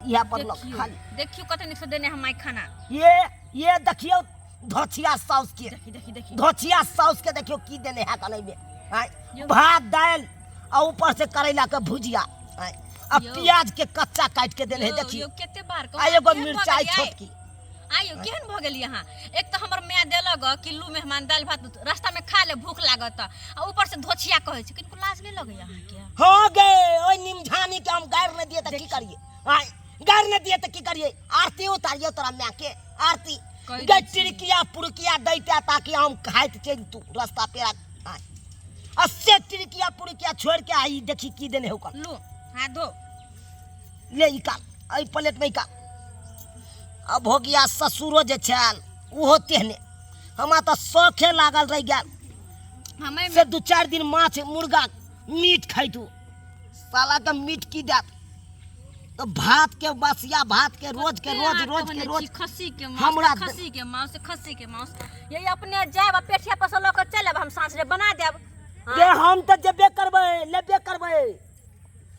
इएह पर लऽ देखियौ खा ली। देखियौ कते नीक से देने हम माय खाना। ये देखियौ धोछिया साउस के। देखी देखी देखी। धोछिया साउस के देखियौ की देने है कने में। आँय, यौ। भात दालि आ ऊपर से करैला के भुजिया, आँय, आ यौ। प्याज के कच्चा काटि के देने है। यौ, देखियौ। यौ, कते बार आ एगो केहन भऽ मिरचाई गेलियै? छोटकी। आइयो केहन भऽ गेलियै अहाँ? एक तऽ हमर माय देलक गऽ कि लू मेहमान दालि भात रास्ता में खा ले, भूख लागत, आ ऊपर से धोछिया कहै छै। किनको लाज नहि लगैया अहाँके? हाँ गे, ओहि निमझानी के हम गारि नहि दिए तऽ की करिए? आँय, गारि नहि दिए तऽ की करिए? आरती उतारियो तोरा माय के आरती। कहि गे दै छी। टिरकिया पुरकिया दैते ताकि हम खाइत चलितू रास्ता पेरा। आँय, आ से टिरकिया पुरकिया छोड़ि के आई देखी की देने हो। लू हाथ धो। ले ई काल एहि प्लेट में ई काल। अब भोगिया ससुरो जे छल ओहो तेहने। हमरा तऽ शौखे लागल रहि गेल। हमे से 2-4 दिन माछ मुर्गा मीट खैतू, साला के मीट की देत तो भात के बसिया भात के रोज के रोज रोज के रोज। खस्सी के मांस। हमरा खस्सी के मांस, खस्सी के मांस। यही अपने जायब आ पेठिया पर से लऽ कऽ चलि आयब, हम साँझ रे बना देब। गे हम तऽ जेबे करबै, लेबे करबै,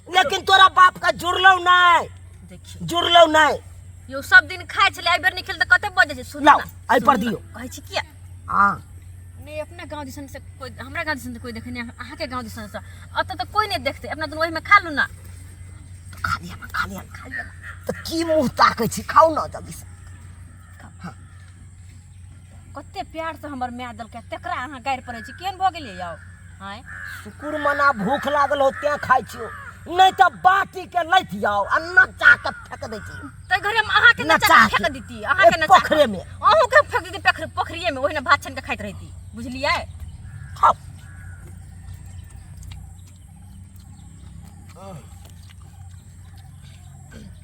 लेकिन तोरा बाप का जुड़लौ नहीं। देखियौ। जुड़लौ नहीं। यौ सब दिन खाइ छलै, एहि बेर नहि खेल तऽ कते बजै छै। सुनू लाउ, ना, एहि पर सुनू ना। दियौ। कहै छी किया? हाँ। नहि, अपना गाँव दिसन से कोइ, हमरा गाँव दिसन से कोइ देखै नहि, अहाँके गाँव दिसन से एतऽ तऽ कोइ नहि देखतै। अपना दुनू ओहिमे खा लू ना। तऽ खा लिअ ना, खा लिअ, खा लिअ ना। तऽ की मुँह ताकै छी? खाउ ना जल्दी से। कते प्यार से हमर माय देलकै, तकरा अहाँ गारि पड़ै छी। केहन भऽ गेलियै यौ? आँय, शुकुर मना भूख लागल हो तें खाइ छियौ, नहि तऽ बाटी के लैत जाओ आ नचा के फेक दै छी। ताहि घड़ी हम अहाँके नचा नचा के फेक के। देती, अहाँके ए, नचा के। पोखरे में। अहूँके फेक देती पोखरिये में, ओहिना भात छानि के खाइत रहिती, बुझलियै? खाउ।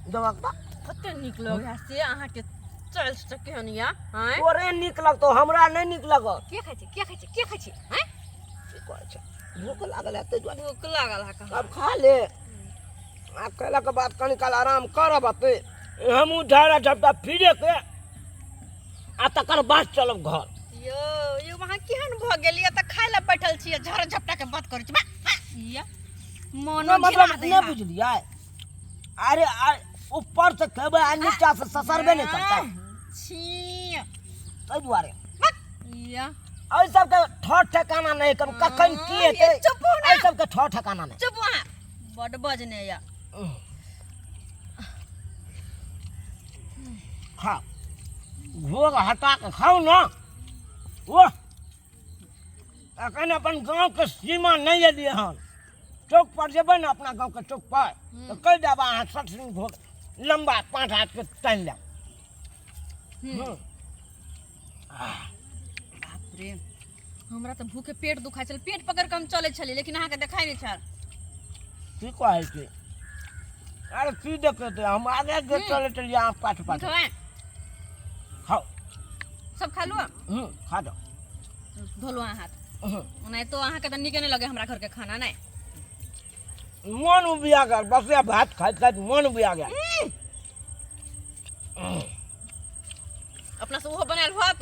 दबाक बा। कते नीक लगै है से अहाँके चल से केहन या? आँय, तोरे नीक लगतौ, हमरा नहि नीक लगत। के खाइ छै? के खाइ छै? के खाइ छै? आँय, की कहै छै, भूख लागल है ताहि दुआरे। भूख लागल है कहाँ? आब खा ले। आब खेलाके बाद कनी काल आराम करब, अपने हमहूँ झाड़ा झपटा फिरे के आ तकर बाद चलब घर। यौ यौ, अहाँ केहन भऽ गेलियै? तऽ खाय लए बैठल छियै, झड़ झपटा के बात करै छी। बा बा, या मोनो नहि, मतलब घिना दै नहि है। बुझलियै। अरे ऊपर से खेबै आ नीचा से ससरबे नहि करतै। छी। ताहि दुआरे या एहि सबके ठोर ठेकाना नहि करू, कखन की हेतै। चुप हो ना। एहि सबके ठोर ठेकाना नहि। चुप, अहाँ बड बजने या। खा, घोघ हटा के खाउ ना। ओह, अखन अपन गाँवके सीमा नहि एलियै हन। चौक पर जेबै ने, अपना गाँवके चौक पर, तऽ कहि देब अहाँ सठ सिंह घोघ लम्बा 5 हाथ के तानि लेब। बाप रे, हमरा तऽ भूखे पेट दुखाइ छल, पेट पकड़ि कऽ हम चलै छलियै, लेकिन अहाँके देखाइ नहि छल। की कहै छी? अरे की देखेतै, हम आगे आगे चलै छलियै, अहाँ पाछू पाछू। खेबै? खाउ। सब खा लू। खा जाओ। धोलू अहाँ हाथ। ओनाहितो अहाँके तऽ नीके नहि लगै हमरा घरके खाना। नहि, मन उबिया गेल, बसिया भात खाइत खाइत मन उबिया गेल। अपना से ओहो बनायल होत।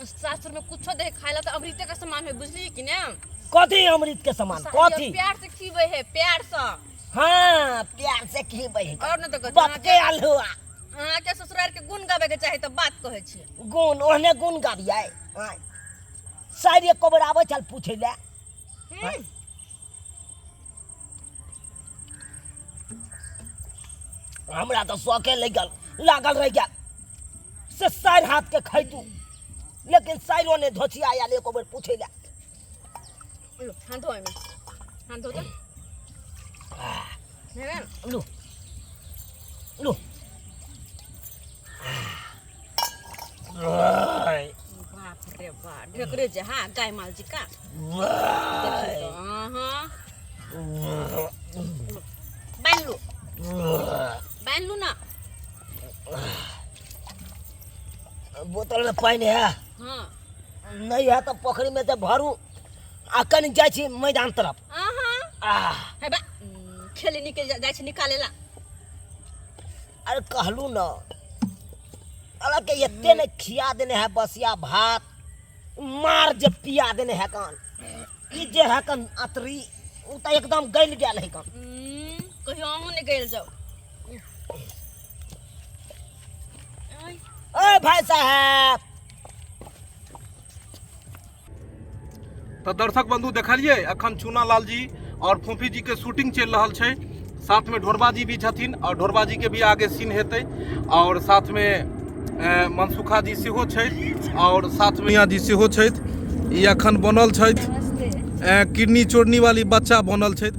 सासुर में कुछो दे खाय ला तऽ अमृते के समान है, बुझलियै कि ने? कथी अमृत के समान? कथी? प्यार से खीबै है, प्यार से। हाँ, प्यार से खीबै है। और न तऽ कथी? बाप के आलुआ। अहाँके ससुरार के गुण गाबै के चाही तऽ बात कहै छी। गुण ओहने गुण गाबियै। आँय, साइर एको बेर आबै छल पूछै लए? हमरा तऽ शौके लागि गेल, लागल रहि गेल से साइर हाथ के खैतू, लेकिन साइरो नहि धोछिया आयल एको बेर पूछै लए। लो, हाथ धो एहिमे, हाथ धो तऽ। भए गेल? लू लू। बाप रे बाप, ढेकरे जे हाँ गाय माल जी का देखी तो। हाँ, बान्हि लू, बान्हि लू ना। बोतल में पानि है? हाँ। नहीं है तऽ पोखरि में से भरू आ कनि जाइ छी मैदान तरफ। अहाँ आह। हे बा, खेले निकल जाइ छी निकाले ला। अरे कहलू न, अलग के एते ने खिया देने है बसिया भात, मार जे पिया देने है कान ई जे है कन अतरी ओ तऽ एकदम गलि गेल है कन। कहियो अहूँ नहि गलि जाउ। ओ भाई साहब। तऽ दर्शक बंधु देखलियै अखन चूना लाल जी और फोफी जी के शूटिंग चलि रहल छै, साथ में ढोरबा जी भी छथिन और ढोरबा जी के भी आगे सीन हेतै, और साथ में मनसुखा जी सेहो छथि और साथ में मियाँ जी सेहो छथि। ई अखन बनल छथि किडनी चोरनी वाली बच्चा बनल छथि,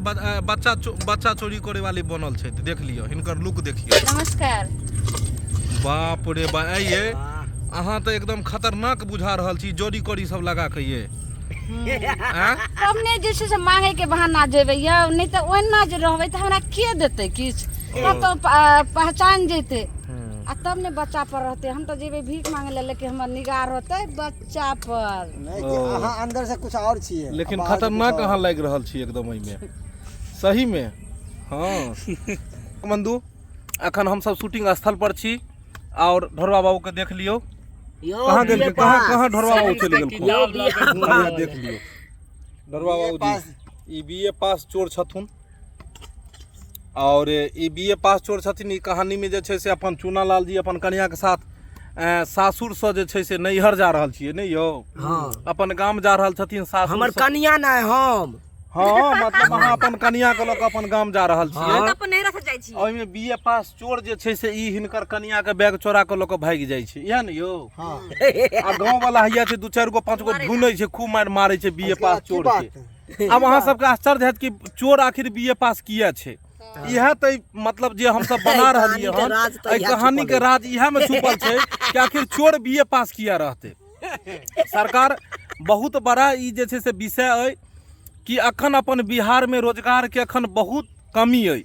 बच्चा चोरी करे वाली बनल छथि। देख लियौ हिनकर लुक देखियौ। नमस्कार। बाप रे बा, ये अहाँ तऽ एकदम खतरनाक बुझा रहल छी, जोड़ी कौड़ी सब लगा के ये। आँय? तब ने जे छै से मांगे के बहाना जेबै यौ, नहि तऽ ओहिना जे रहबै तऽ हमरा के देतै किछु, तब तऽ पहचान जेतै आ तब ने बच्चा पर रहतै। हम तऽ जेबै भीख मांगे लए, लेकिन हमर निगाह रहतै बच्चा पर। नहि कि अहाँ अंदर से कुछ और छियै, लेकिन बाहर से कुछ खतरनाक और। अहाँ लागि रहल छी एकदम एहिमे सही में। हाँ बंधु, अखन हमसब शूटिंग स्थल पर छी और ढोरबा बाबू के देख लियौ। यौ, कहाँ गेल? बीए कहाँ पास। कहाँ ढोरबा बाबू चलि गेलखुन? यौ, बीए भैया देख लियौ ढोरबा बीए बाबू पास। जी, ई बी ए पास चोर छथुन और ई बी ए पास चोर छथिन। ई कहानी में जे छै से अपन चूना लाल जी अपन कनिया के साथ सासुर से जे छै से नैहर जा रहल छियै, नहि यौ? हाँ। अपन गाम जा रहल छथिन सासुर हमर से। कनिया नहि, हम। हाँ, मतलब अहाँ अपन कनिया के लऽ कऽ अपन गाम जा रहल छियै। हम तऽ अपन नैहरा से जाइ छी। ओहिमे बी ए पास चोर जे छै से ई हिनकर कनिया के बैग चोरा के लऽ कऽ भागि जाइ छै, इएह ने यौ? हाँ। आ गाँव वाला हैया छै दू चारि गो पाँच गो ढूंढै छै, खूब मारि मारै छै बी ए पास की चोर बात के। आब अहाँ सबके आश्चर्य हैत कि चोर आखिर बी ए पास किया छै। इएह तऽ मतलब जे हमसब बना रहलियै कहानी के हन, राज तऽ एहि इएह कहानी छुपल के राज इएह मे छुपल छै कि आखिर चोर बी ए पास किया रहतै। सरकार बहुत बड़ा ई जे छै से विषय अइ कि अखन अपन बिहारमे रोजगारके अखन बहुत कमी अइ,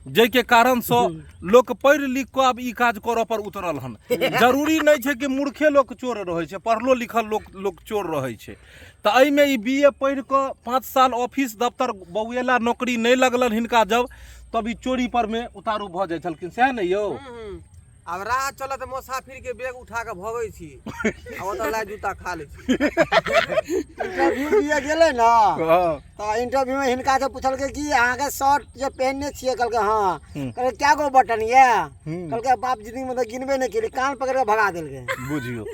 जाहिके कारणसँ लोक पढ़ि लिख कऽ आब ई काज करऽ पर उतरल हन। जरूरी नहि छै कि मूर्खे लोक चोर रहै छै, पढ़लो लिखल लोक चोर रहै छै। तऽ एहिमे ई बी ए पढ़ि कऽ 5 साल ऑफिस दफ्तर बौएला, नौकरी नहि लगलनि हिनका जब, तब ई चोरी परमे उतारू भऽ जाइ छलखिन, सएह ने यौ? आब राह चलत मुसाफिर के बैग उठा के भगै छी आ ओतऽ लाइ जूता खा लै छी। इंटरव्यू दिए गेलै ने हँ। तऽ इंटरव्यू में हिनका से पूछलकै कि अहाँके शर्ट जे पहिनने छियै, कहलकै हाँ। कहलकै क्या गो बटन ये? कहलकै बाप जिंदगी में तऽ गिनबे नहि केली, कान पकड़ के भगा देलकै। बुझियौ,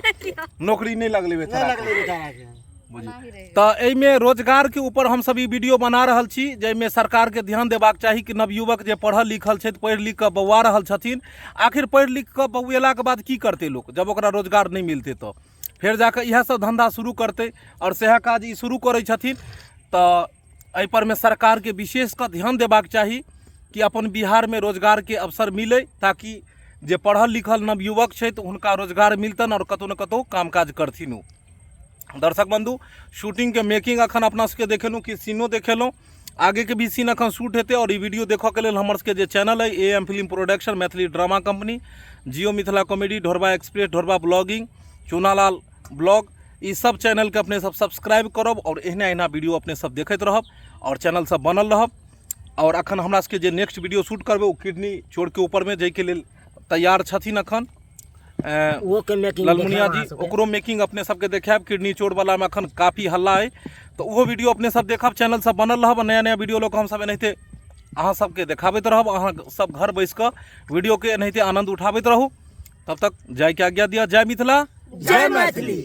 नौकरी नहि लगलै नहि बेचारा के। लगलै बेचारा के। बुझियौ, तऽ एहिमे रोजगारके ऊपर हमसब ई वीडियो बना रहल छी, जाहिमे सरकारके ध्यान देबाक चाही कि नवयुवक जे पढ़ल लिखल छथि, पढ़ि लिख कऽ बौआ रहल छथिन, आखिर पढ़ि लिख कऽ बौएलाके बाद की करतै लोक जब ओकरा रोजगार नहि मिलतै? तऽ फेर जाकऽ इएह सब धन्धा शुरू करतै आओर सएह काज ई शुरू करै छथिन। तऽ एहिपरमे सरकारके विशेष कऽ ध्यान देबाक चाही कि अपन बिहारमे रोजगारके अवसर मिलै, ताकि जे पढ़ल लिखल नवयुवक छथि हुनका रोजगार मिलतनि आओर कतहु ने कतहु काम काज करथिन ओ। दर्शक बंधु, शूटिंग के मेकिंग अखन अपना सबके देखेलहुँ कि सीनो देखेलहुँ, आगे के भी सीन अखन शूट हेतै। और ई वीडियो देखऽ के लेल हमर सबके जे चैनल है A M film production, Maithili drama company, Jio Mithila comedy, Dhorba express, Dhorba blogging, Chunalal blog, ई सब चैनल के अपने सब सब्सक्राइब करब और एहना एहना वीडियो अपने सब देखैत रहब और चैनल सब बनल रहब। और अखन हमरा सबके जे नेक्स्ट वीडियो शूट करबै ओ किडनी चोर के ऊपर में, जाहिके लेल तैयार छथिन अखन ओहो के मेकिंग ललमुनिया देखायब जी, अहाँ सबके। ओकरो मेकिंग अपने सबके देखायब। किडनी चोर वाला में अखन काफी हल्ला है, तऽ ओहो वीडियो अपने सब देखब, चैनल सब बनल रहब। नया नया वीडियो लऽ कऽ हमसब एनाहिते अहाँ सबके देखाबैत रहब। अहाँ सब घर बैस कऽ वीडियो के एनाहिते आनंद उठाबैत रहू। तब तक जायके आज्ञा दिअ। जय मिथिला, जय मैथिली।